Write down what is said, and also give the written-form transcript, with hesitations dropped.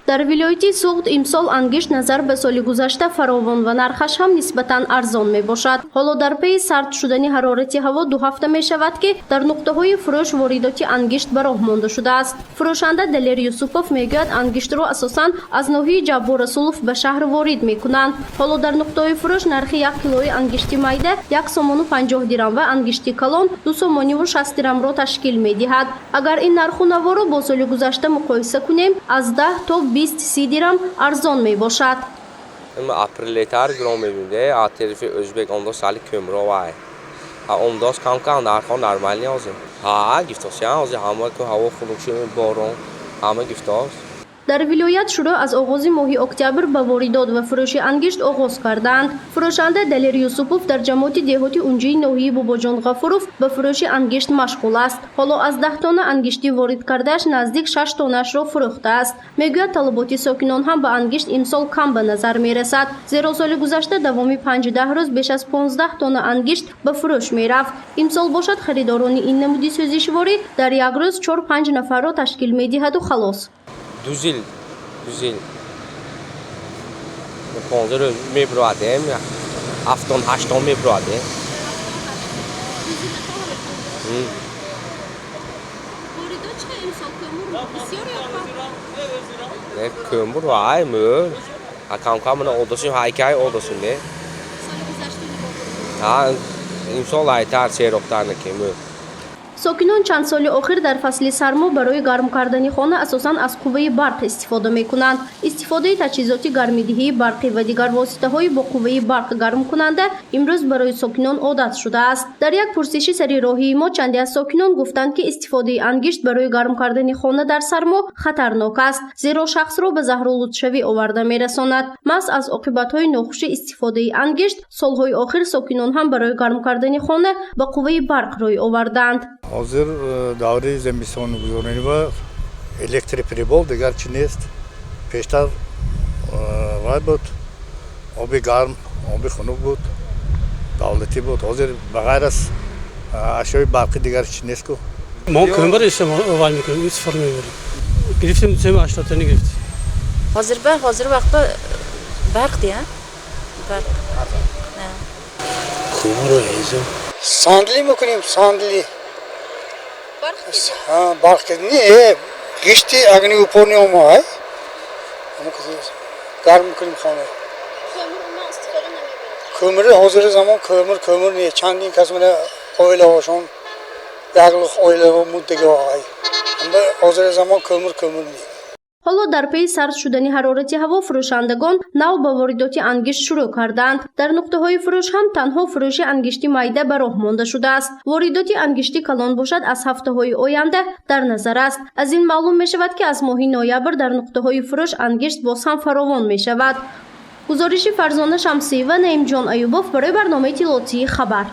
Дар вилояти Суғд имсол ангишт назар ба соли гузашта фаровон ва нархаш ҳам нисбатан арзон мебошад. Ҳоло дар пайи сард шудани ҳарорати ҳаво 2 ҳафта мешавад, ки дар нуқтаҳои фурӯш воридоти ангишт ба роҳ монда шудааст. Фурӯшанда Далер Юсупов мегӯяд, ангиштро асосан аз ноҳияи Ҷаббор Расулов ба шаҳр ворид мекунанд. Ҳоло дар нуқтаҳои фурӯш нархи 1 килои ангишти майда 1 сомону 50 дирам ва ангишти калон 2 сомониву 60 дирамро ташкил медиҳад. Агар ин нарху наворо бо соли гузашта муқоиса кунем, аз 10 то 20-30 дирам арзон мебошад. Апрелетар гирон мебинде, а тарифи ӯзбек омдос сали кӯмро вай. А омдос кам-кам нархҳо нормальный ҳозир. Ҳа, гифтосян ҳозир ҳама ку ҳаво хунук шуд, борон, ҳама гифтос. Дар вилоят шурӯъ аз оғози моҳи октябр ба воридот ва фурӯши ангишт оғоз кардаанд. Фурӯшанда Далер Юсупов дар ҷамоати деҳоти Унҷии ноҳияи Бобоҷон Ғафуров ба фурӯши ангишт машғул аст. Ҳоло аз 10 тонна ангишти ворид кардааш наздик шаш тоннаашро фурӯхтааст. Мегӯяд, талаботи сокинон ҳам ба ангишт имсол кам ба назар мерасад, зеро соли гузашта давоми 5-10 рӯз беш аз 15 тонна ангишт ба фурӯш мерафт. Имсол бошад, харидорони ин намуди сӯзишворӣ дар як рӯз чор-панҷ нафарро ташкил медиҳаду халос. Дузил, дузил. 15 рӯз мебироадем, ҳафтон, ҳаштон мебироадем. Воридот чӣ имсол кӯмур бисёр ё кам? Не, кӯмур вай мӯр. А кам-кам мана одосим, ҳайкай одосим не. Соли гузашта нигоҳ Ҳа, имсол ҳайтар сероқтар наки мӯр. Сокинон чанд соли охир дар фасли сармо барои гарм кардани хона асосан аз қувваи барқ истифода мекунанд. Истифодаи таҷҳизоти гармидиҳии барқӣ ва дигар воситаҳои бо қувваи барқ гармкунанда имрӯз барои сокинон одат шудааст. Дар як пурсиши сари роҳии мо чанде аз сокинон гуфтанд, ки истифодаи ангишт барои гарм кардани хона дар сармо хатарнок аст, зеро шахсро ба заҳролудшавӣ оварда мерасонад. Маҳз аз оқибатҳои нохуши истифодаи ангишт солҳои охир сокинон ҳам барои гарм кардани хона ба қувваи барқ рӯй овардаанд. Ҳозир давраи зимистонгузаронӣ ва электроприбор, дигар чӣ нест. Пештар вай буд, оби гарм, оби хунук буд, давлатӣ буд. Ҳозир ба ғайр аз ашёи барқӣ дигар чӣ нест ку. Мо кӯмбар истифода мекунем, истифода мебарем. Гирифтем, 380 тани гирифтем. Ҳозир ба ҳозир вақт ба барқ дия, барқ. Кӯмуру ҳезум. Сандалӣ мекунем, сандалӣ. Барқ не, ғишти огнеупорный омай, гарм мекунем хона. Кӯмири ҳозири замон кӯмир кӯмир не. Чандин кас мана оилаҳошон яклух оилаҳо муддаги. Ҳозири замон кӯмир кӯмир не. Ҳоло дар пайи сард шудани ҳарорати ҳаво фурӯшандагон нав ба воридоти ангишт шурӯъ кардаанд. Дар нуқтаҳои фурӯш ҳам танҳо фурӯши ангишти майда ба роҳ монда шудааст. Воридоти ангишти калон бошад, аз ҳафтаҳои оянда дар назар аст. Аз ин маълум мешавад, ки аз моҳи ноябр дар нуқтаҳои фурӯш ангишт боз ҳам фаровон мешавад. Гузориши Фарзона Шамсиева, Наимҷон Аюбов барои барномаи иттилоотии «Хабар».